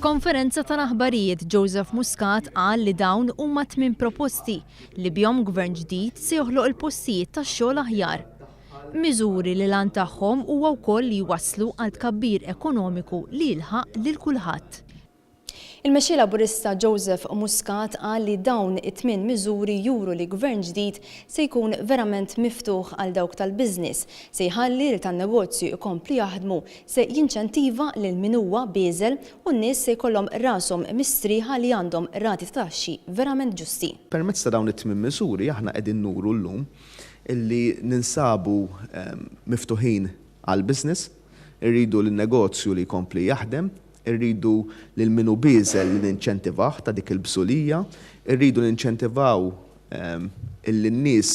F'konferenza tal-aħbarijiet Joseph Muscat qal li dawn huma tmin proposti li bihom gvern ġdid se joħloq il-postijiet tax-xogħol aħjar. Miżuri li l-għan tagħhom huwa wkoll li jwasslu għal tkabbir ekonomiku li jilħaq lil kulħadd. Il-Mexxej Laburista Joseph Muscat qal li dawn it-tmien miżuri juru li Gvern ġdid se jkun verament miftuħ għal dawk tal-business, se jħalli lil tan-negozju jkomplu jaħdmu, se jinċentiva lil min huwa bieżel u n-nies se jkollhom rashom mistrieħa li għandhom rati ta' taxxi verament ġusti. Permezz ta' dawn it-tmien miżuri aħna qegħdin nuru llum illi ninsabu miftuħin għall-business, irridu lin-negozju li jkompli jaħdem, Irridu lil min hu bieżel li ninċentivah ta' dik il-bżulija. Irridu ninċentivaw illi n-nies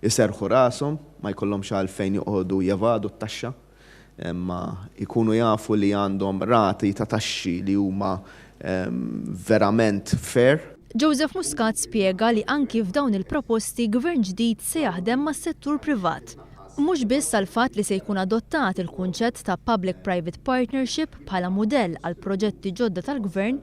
iserrħu rashom, ma jkollhomx għalfejn joqogħdu jevadu t-taxxa, imma jkunu jafu li għandhom rati ta' taxxi li huma verament fair. Joseph Muscat spjega li anki f'dawn il-proposti Gvern ġdid se jaħdem mas-settur privat. Mhux biss għall-fatt li se jkun adottat il-kunċett ta' Public Private Partnership bħala mudell għal proġetti ġodda tal-Gvern,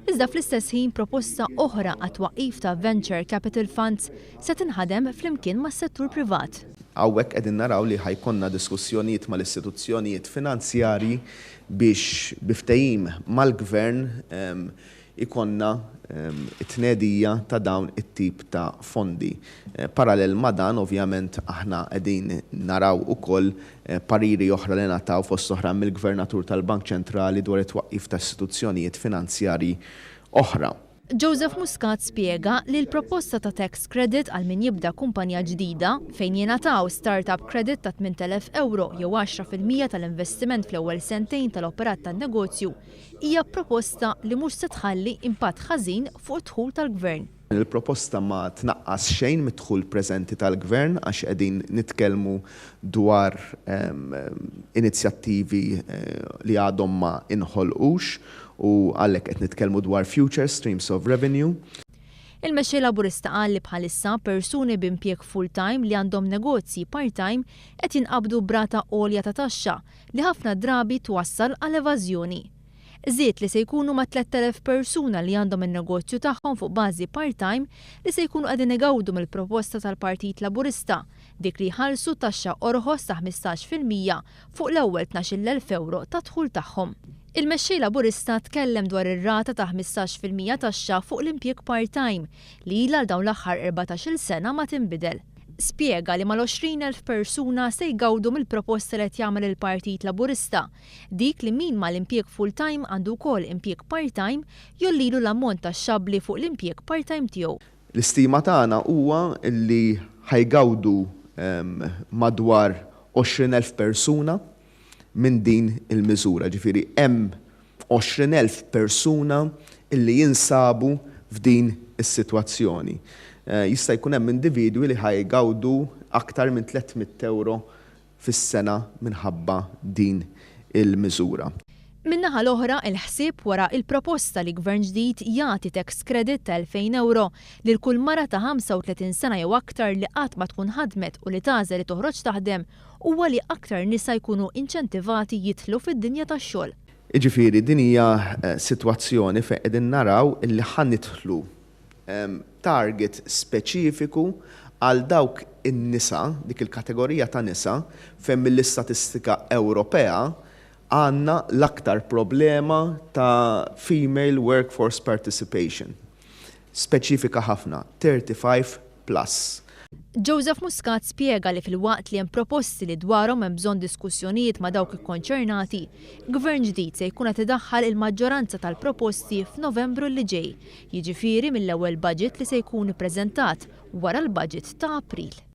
iżda fl-istess ħin proposta oħra għat-twaqqif ta' Venture Capital Funds se tinħadem flimkien mas-settur privat. Hawnhekk qegħdin naraw li ħa jkollna diskussjonijiet mal-istituzzjonijiet finanzjarji biex bi ftehim mal-Gvern ikollna t-tnedija ta' dawn it-tip ta' fondi. Parallel ma' dan ovvjament aħna qegħdin naraw ukoll pariri oħra li ngħataw fost oħrajn mill-Gvernatur tal-Bank Ċentrali dwar it-twaqqif ta' istituzzjonijiet finanzjarji oħra. Joseph Muscat spjega li l-proposta ta' tax credit għal min jibda kumpanija ġdida, fejn jingħataw start-up credit ta' 8,000 ewro jew 10% tal-investiment fl-ewwel sentejn tal-operat tan-negozju, hija proposta li mhux se tħalli impatt ħażin fuq id-dħul tal-Gvern. Il-proposta ma tnaqqas xejn mid-dħul preżenti tal-Gvern għax qegħdin nitkellmu dwar inizjattivi li għadhom ma inħolqux u għalhekk qed nitkellmu dwar future streams of revenue. Il-Mexxej Laburista qal li bħalissa persuni b'impjieg full-time li għandhom negozji part-time qed jinqabdu b'rata għolja ta' taxxa li ħafna drabi twassal għal evażjoni. Żied li se jkunu mat-3,000 persuna li għandhom in-negozju tagħhom fuq bażi part-time li se jkunu qegħdin igawdu mill-proposta tal-Partit Laburista, dik li jħallsu taxxa orħos ta' 15% fuq l-ewwel 12,000 ewro tad-dħul tagħhom. Il-Mexxej Laburista tkellem dwar ir-rata ta' 15% taxxa fuq l-impjieg part-time li ilha għal dawn l-aħħar 14-il sena ma tinbidel. Spjega li mal-20,000 persuna se jgawdu mill-proposta li qed jagħmel il-Partit Laburista, dik li min mal-impjieg full-time għandu wkoll impjieg part-time jgħollilu l-ammont taxxabbli fuq l-impjieg part-time tiegħu. L-istima tagħna huwa li ħa jgawdu madwar 20,000 persuna minn din il-miżura, ġifieri hemm 20,000 persuna li jinsabu f'din is-sitwazzjoni. Jista' jkun hemm individwi li ħa jgawdu aktar minn 300 ewro fis-sena minħabba din il-miżura. Min-naħa l-oħra, il-ħsieb wara il-proposta li Gvern ġdid jagħti tax credit ta' 2,000 ewro lil kull mara ta' 35 sena jew aktar li qatt ma tkun ħadmet u li tagħżel li toħroġ taħdem huwa li aktar nisa jkunu inċentivati jidħlu fid-dinja tax-xogħol. Jiġifieri din hija sitwazzjoni fejn qegħdin naraw illi ħa nidħlu target speċifiku għal dawk in-nisa, dik il-kategorija ta' nisa fejn mill-istatistika Ewropea għandna l-aktar problema ta' female workforce participation. Speċifika ħafna, 35 plus. Joseph Muscat spjega li filwaqt li hemm proposti li dwarhom hemm bżonn diskussjonijiet ma' dawk ikkonċernati, Gvern ġdid se jkun qed idaħħal il-maġġoranza tal-proposti f'Novembru li ġej, jiġifieri mill-ewwel budget li se jkun ippreżentat wara l-budget ta' April.